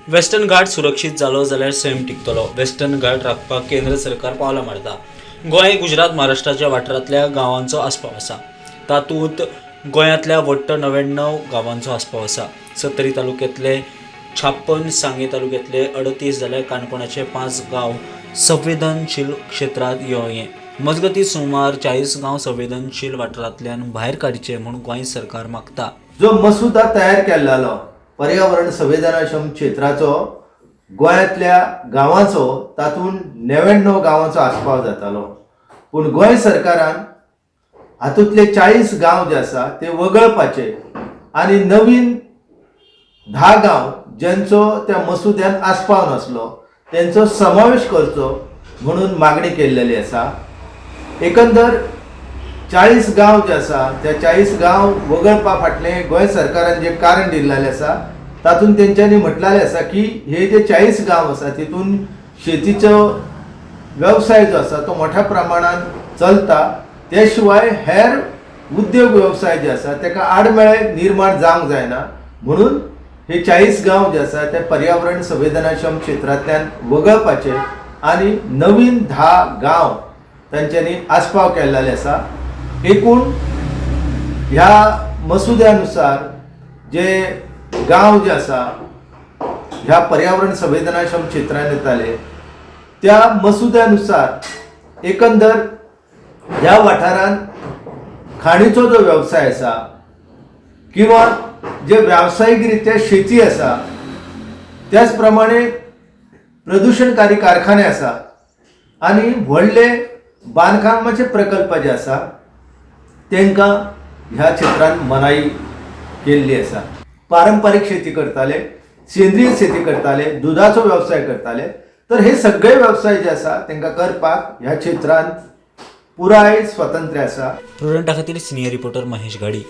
Western घाट सुरक्षीत जालो जाल्यार सैम टिकतलो. वेस्टर्न घाट राखपाक केंद्र सरकार पावलां मारता. गोंय, गुजरात, महाराष्ट्राच्या वाठारांतल्या गांवांचो आस्पाव आसा. तातूंत गोंयांतल्या वट्ट 99 गांवांचो आस्पाव आसा. सत्तरी तालुक्यांतले 56, सांगें तालुक्यांतले 38 जाल्यार काणकोणाचे 5 गांव संवेदनशील क्षेत्रांत येवं. मजगतीं, सुमार 40 गांव संवेदनशील वाठारांतल्यान भायर काडचे म्हूण गोंय सरकार मागता. जो मसुदा तयार केल्लो पर्यावरण संवेदनाक्षम क्षेत्राचो, गोंयांतल्या गांवांचो, तातूंत 99 गांवांचो आस्पाव जातालो. पूण गोंय सरकारान हातूंतले 40 गांव जे आसा ते वगळपाचे आनी नवीन 10 गांव ज्यांचो त्या मसुद्यान आस्पाव नासलो तेंचो समावेश करचो म्हणून मागणी केल्लेली आसा. एकंदर 40 गांव जे आसा, त्या 40 गांव वगळपा फाटलें गोंय सरकारान जें कारण दिल्लेलें आसा, तातूंत तेंच्यांनी म्हटलेलें आसा की हे जे 40 गांव आसा तितून शेतीचो वेवसाय जो आसा तो मोठ्या प्रमाणान चलता. ते शिवाय हेर उद्योग वेवसाय जे आसा तेका आडमेळे निर्माण जावंक जायना म्हणून हे 40 गांव जे आसा ते पर्यावरण संवेदनाक्षम क्षेत्रांतल्यान वगळपाचे आनी नवीन 10 गांव तांच्यांनी आस्पाव केल्ले आसा. एकूण ह्या मसुद्यानुसार जे गांव जे आसा ह्या पर्यावरण संवेदनाक्षम क्षेत्रांत येताले, त्या मसुद्यानुसार एकंदर ह्या वाठारांत खाणीचो जो वेवसाय आसा किंवा जे व्यावसायीक रित्या शेती आसा, त्याच प्रमाणे प्रदुशणकारी कारखाने आसा आनी व्हडले बांदकामाचे प्रकल्प जे आसा, तांकां ह्या क्षेत्रांत मनाई केल्ली आसा. पारंपारीक शेती करताले, सेंद्रीय शेती करताले, दुदाचो वेवसाय करताले, तर हे सगळे वेवसाय जे आसा तांकां करपाक ह्या क्षेत्रांत पुराय स्वातंत्र्य आसा. प्रुडंटा खातीर सिनियर रिपोर्टर महेश घाडी.